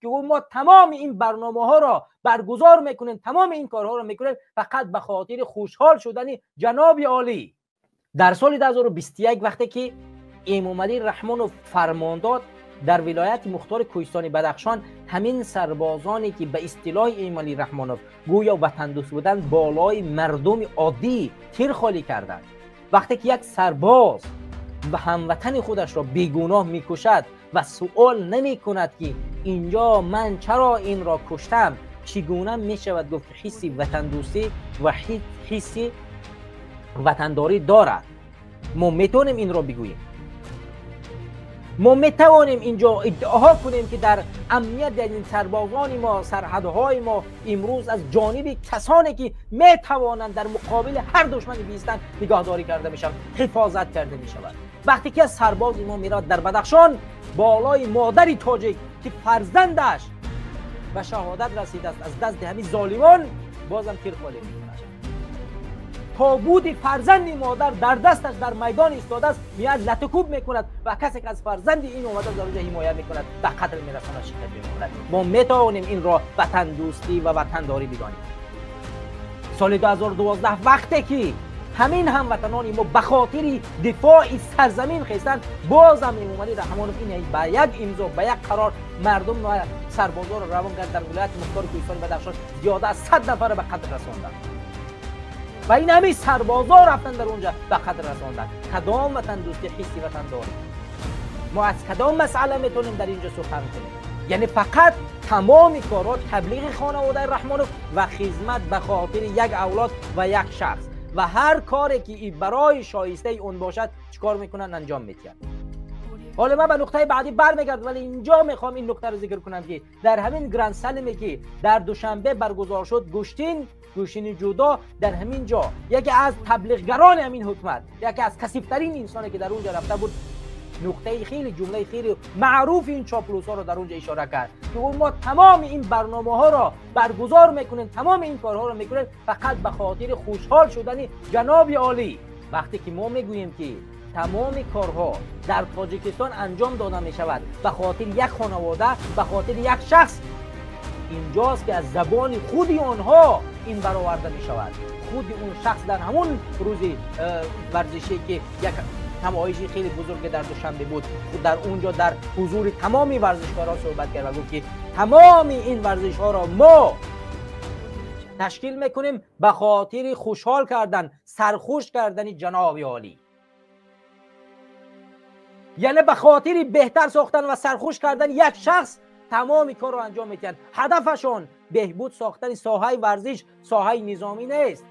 که ما تمام این برنامه ها را برگزار میکنیم، تمام این کارها را میکنیم فقط به خاطر خوشحال شدن جناب عالی. در سال 2021 وقتی که امامعلی رحمانوف فرمان داد در ولایت مختار کوهستان بدخشان، همین سربازانی که به اصطلاح امامعلی رحمانوف گویا وطن دوست بودند بالای مردم عادی تیر خالی کردند. وقتی که یک سرباز و هموطن خودش را بیگناه میکشد و سوال نمی کند که اینجا من چرا این را کشتم، چگونه میشود گفت حسی وطن دوستی و حسی وطنداری دارد؟ ما میتونیم این را بگوییم، ما میتوانیم اینجا ادعا کنیم که در امنیت این سربازان ما، سرحدهای ما امروز از جانب کسانی که میتوانند در مقابل هر دشمنی بیستند نگهداری کرده میشوند، حفاظت کرده میشود. وقتی که سرباز ما میراد در بدخشان بالای مادری تاجیک که فرزندش به شهادت رسیده است از دست همین ظالمان، بازم تیر خالی میکند. تابوت فرزند مادر در دستش در میدان ایستاده است، میاد لطکوب میکند و کسی که از فرزند این اومده در اونجا حمایت میکند به قتل میرساند، شکنجه میکند. ما میتوانیم این را وطن دوستی و وطنداری بدانیم. سال 2012 وقتی که همین هموطنان ما به خاطر دفاع سرزمین خواستند، بازم امامعلی رحمانوف این به یک امضا، به یک قرار مردم و سربازان را روان کرد در ولایت مختار کوهستان بدخشان زیاده از 100 نفر به قتل رساندند و این همه سربازا رفتن در اونجا به قتل رساندن. کدام وطن دوستی، حسی وطن داری؟ ما از کدام مسئله میتونیم در اینجا سخن کنیم؟ یعنی فقط تمام کارها تبلیغ خانواده رحمانوف و خدمت به خاطر یک اولاد و یک شخص و هر کاری که برای شایسته اون باشد چیکار میکنن انجام میدن. حالا من به نقطه بعدی برمیگردم، ولی اینجا میخوام این نقطه رو ذکر کنم که در همین گرند سلمی که در دوشنبه برگزار شد، گوشتین جدا، در همین جا یکی از تبلیغگران همین حکومت، یکی از کثیف‌ترین انسانی که در اونجا رفته بود، نقطه خیلی جمله خیلی معروف این چاپلوس‌ها رو در اونجا اشاره کرد که ما تمام این برنامه‌ها را برگزار میکنیم، تمام این کارها رو میکنیم فقط به خاطر خوشحال شدن جناب عالی. وقتی که ما میگوییم که تمام کارها در تاجیکستان انجام داده می شود به خاطر یک خانواده، به خاطر یک شخص، اینجاست که از زبان خودی آنها این برآورده می شود. خود اون شخص در همون روز ورزشی که یک همایش خیلی بزرگ در دوشنبه بود، در اونجا در حضور تمامی ورزشکاران صحبت کرد و گفت که تمام این ورزش ها را ما تشکیل میکنیم به خاطر خوشحال کردن، سرخوش کردن جناب عالی. یعنی به خاطر بهتر ساختن و سرخوش کردن یک شخص تمام کار رو انجام میدن. هدفشون بهبود ساختن ساحه ورزش، ساحه نظامی نیست.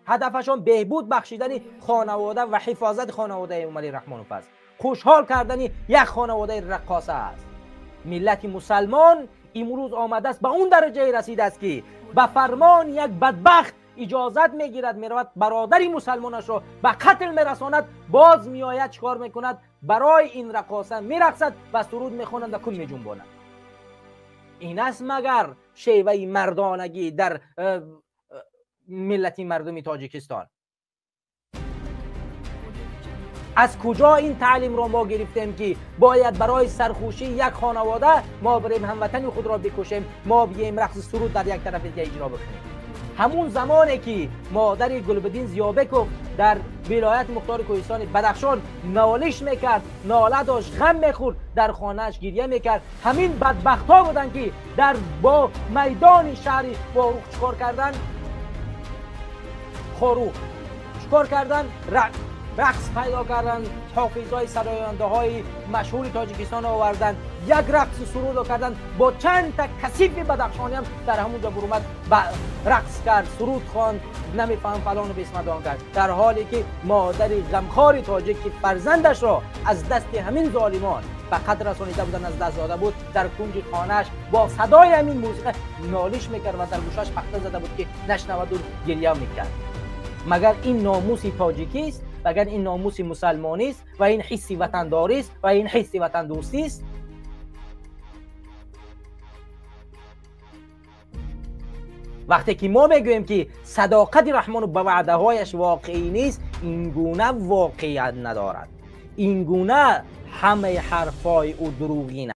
هدفشون بهبود بخشیدن خانواده و حفاظت خانواده امامعلی رحمانوف است. خوشحال کردن یک خانواده رقاصه است. ملت مسلمان امروز آمده است به اون درجه رسیده است که به فرمان یک بدبخت اجازت میگیرد، میرود برادری مسلمانش را به قتل میرساند، باز میآید چیکار میکند؟ برای این رقاصه میرقصد و سرود میخواند و کن میجنباند. این است مگر شیوه مردانگی در ملتی مردمی تاجیکستان؟ از کجا این تعلیم را ما گرفتیم که باید برای سرخوشی یک خانواده ما بریم هموطن خود را بکشیم، ما بیایم رقص سرود در یک طرف دیگه اجرا بکنیم؟ همون زمانی که مادر گلبدین زیابکوف در ولایت مختار کوهستان بدخشان نالش میکرد، ناله داشت، غم میخورد، در خانهش گریه میکرد، همین بدبخت ها بودن که در با میدان شهر واروخ چکار کردن؟ خاروخ چکار کردن؟ رقص پیدا کردن، حافظای سراینده های مشهور تاجیکستان آوردن، یک رقص سرود کردن، با چند تا کثیف بدخشانی هم در همونجا برومد رقص کرد، سرود خواند، نمیفهم فلان و بسمدان کرد، در حالی که مادر غمخوار تاجیک که فرزندش را از دست همین ظالمان به قتل رسانیده بودن، از دست داده بود، در کنج خانهش با صدای همین موسیقی نالش میکرد و در گوشاش پخته زده بود که نشنود و گریه میکرد. مگر این ناموس تاجیکی است؟ مگر این ناموس مسلمانی است؟ و این حسی وطنداری است؟ و این حسی وطن دوستی است؟ وقتی که ما میگوییم که صداقت رحمان به وعده هایش واقعی نیست، این گونه واقعیت ندارد، این گونه همه حرفای او دروغین.